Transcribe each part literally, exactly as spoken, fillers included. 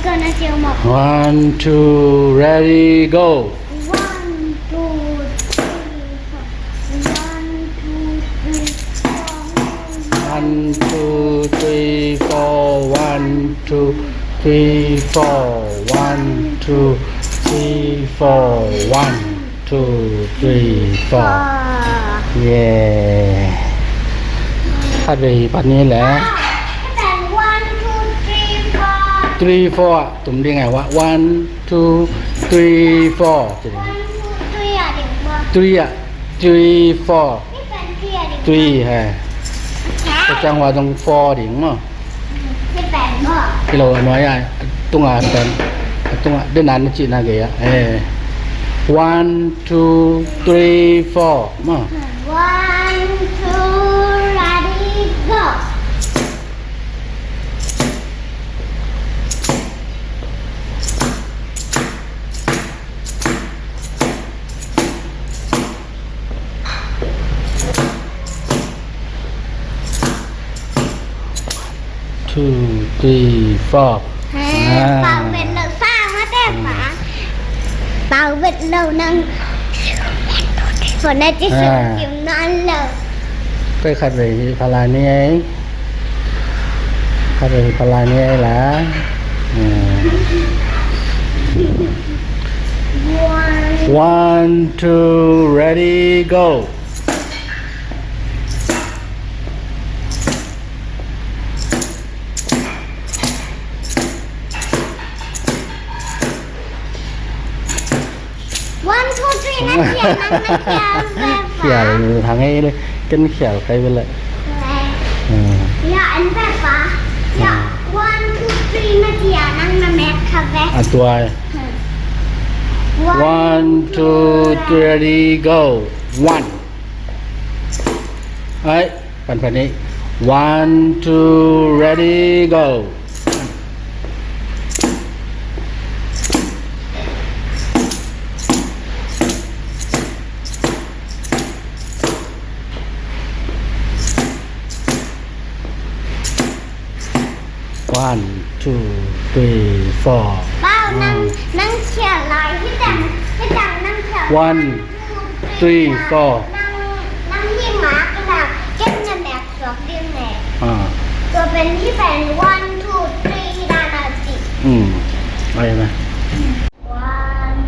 One, two, ready, go. One, two, three, four. One, two, three, four. One, two, three, four. One, two, three, four. One, two, three, four. One, two, three, four. Yeah. คาดไปปัดนี้แหละ One, two, three, four. Three, four อ่ะ ตุ่มดีไงวะ one, two, three, four. One, two, three อ่ะ เดี๋ยวมา Three อ่ะ three, four. นี่เป็น three อ่ะ เดี๋ยวมา Three ฮะ แต่จังหวะต้อง four ดิงเนาะ ที่แปดก็ ที่เราเอาน้อยอ่ะ ตรงอ่ะ เป็น ตรงอ่ะ ได้นานนะจีนะเกย์อ่ะ เออ one, two, three, four มา One, two, ready, go. Two, three, four. เป่าเป็นเราสร้างมาแต่ฝา เป่าเป็นเรานั่ง ฝนน่าจะสูง อ่า กิมนั่นเลย ไปขัดไปพารานี่ไง ขัดไปพารานี่ไงล่ะ อืม One, two, ready, go. One, two, three นะเขียนนะเขียนแบบ เขียนทางให้เลยกันเขียนใครเป็นไร อืม อย่าอันแบบว่าอย่า one, two, three นะเขียนนั่งนะแม็กครับแม็ก อ่ะตัว One, two, three, ready, go. One. เอ้ย ปันปันนี้ One, two, ready, go. One, two, three, four. เปล่านั่ง อืม นั่งเขียนลายที่จังที่จังนั่งเขียน One, two, three, four. นั่งนั่งยิงหมากระดาษเก็บเงินแบบสอบเรียนแหละ อ่า ตัวเป็นที่เป็น one, two, three ที่ด้านหน้าจิ อืม อะไรนะ One,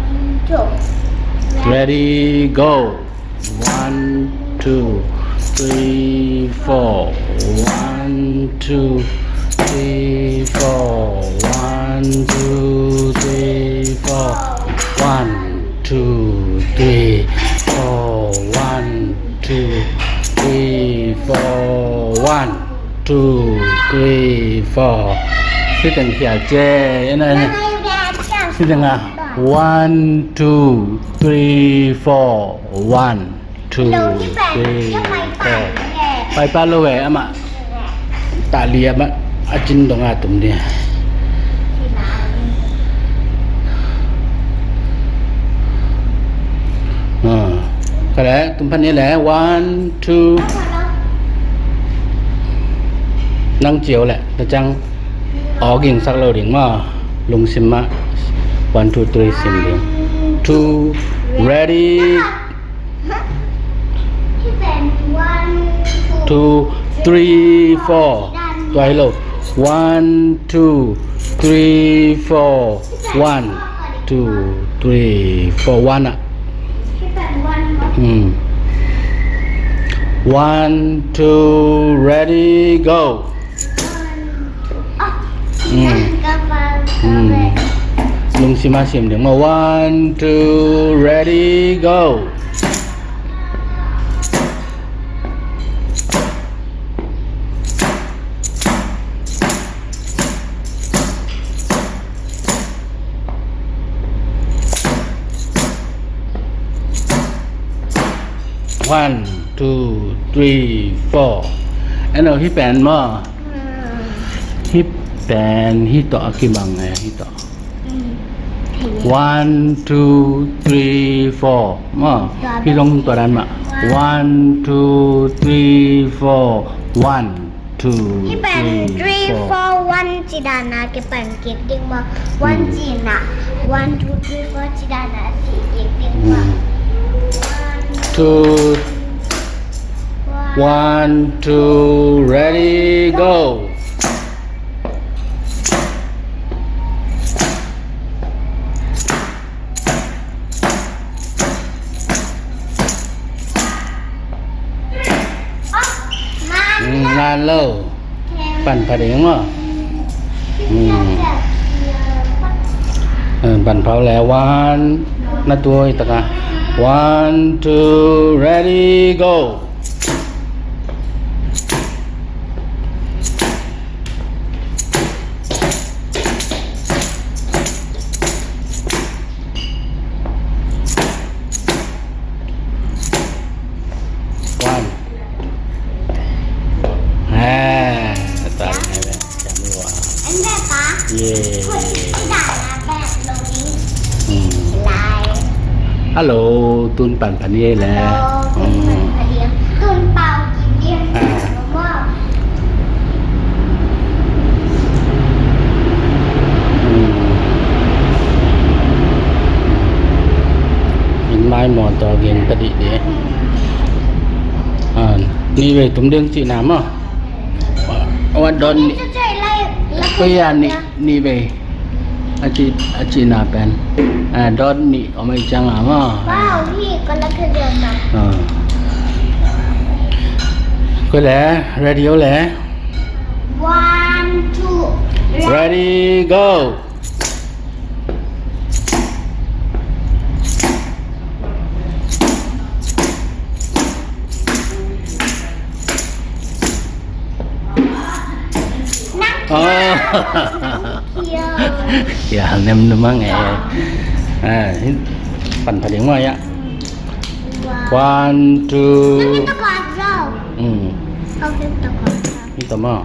two. Ready, go. One, two, three, four. One, two, three, four. One, two, three, four. One, two, three, four. One, two, three, four. One, two, three, four. Siteng khia che, ena, ena. Siteng a. One, two, three, four. One, two, three, four. Pai pa lo ve ama. Ta li ama. A cin dong a tum dia. Ka le tum pan ni le one, two. Nang ciau le na cang. Aw ging sak lo ding ma. Lungsim ma. One, two, three sim ding. Two, ready. Two, three, four. Tua hi lo. One, two, three, four. One, two, three, four. One ah. Hmm. One, two, ready, go. Hmm. Hmm. Lungsim a sim ding ma. One, two, ready, go. One, two, three, four. Eno, hih pen maw? Hih pen, hih tawh a kibang e, hih tawh. One, two, three, four. Maw? Hih zong tua dan mah. One, two, three, four. One, two, ที่เป็น three, three, four, four, one จิดานะ เก็บเป็นเก็บ ding maw. One อืม ci-in ah, one, two, three, four จิดานะ ci-in dik ding maw. อืม One, two, one, two, ready, go. อืม นานแล้ว ปั่นผัดเองเหรอ อืม เออ ปั่นเผาแล้ว one นะ ตัวอีกตะกะ one, two, ready, go. One. Ha, ta ngai ve, cham lua. An ve pa. Ye. Kut ti da na ve lo ding. Hmm. Lai. Hello, tun pan pan ye le. Hello, tun pan pan ye. Hmm. Tun pau ki ding. Ah. Mo. Inn mai mawtaw geng ka dih dih. Ah, nih vei tum ding cihna maw? Wan dawt nih. Koi a nih, nih vei. A ci, a cihna pen. Ah, dawt nih om a i ciang a maw? Wow, hi ka la khe dia ta. Ah. Koi le, ready o le. One, two, ready, go. Oh. Ya, nem nemang eh. Ah, pan pha ding ma ya. One, two. Hmm. Ito ma.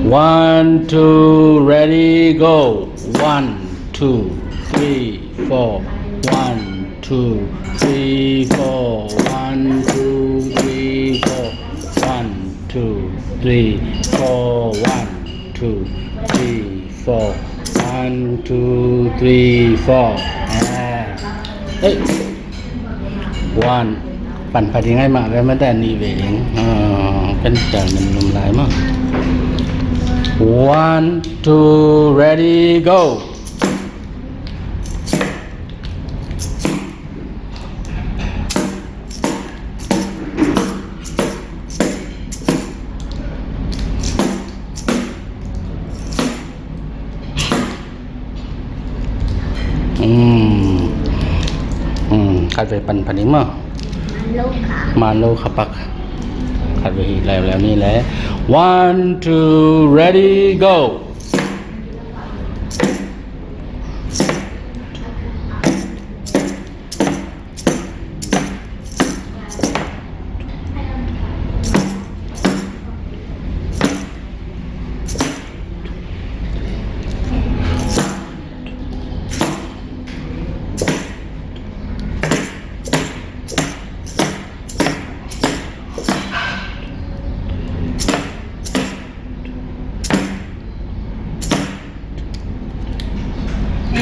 One, two, ready, go. One, two, three, four. One, two, three, four. One, two, three, four. One, two, three, four. One, two, three, four. One, two, three, four. Ah. Hey. One. Pan pha ding ai mah ve, mate nih vei ding. Ah, kan tel men lum lai maw. One, two, ready, go. Um, um, khat vei pan pha ding maw. Man lo kha pak. Khat vei hi lai lai ni le. One, two, ready, go.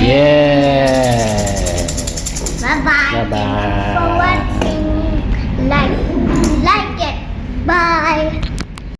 Yeah. Bye bye. Bye bye.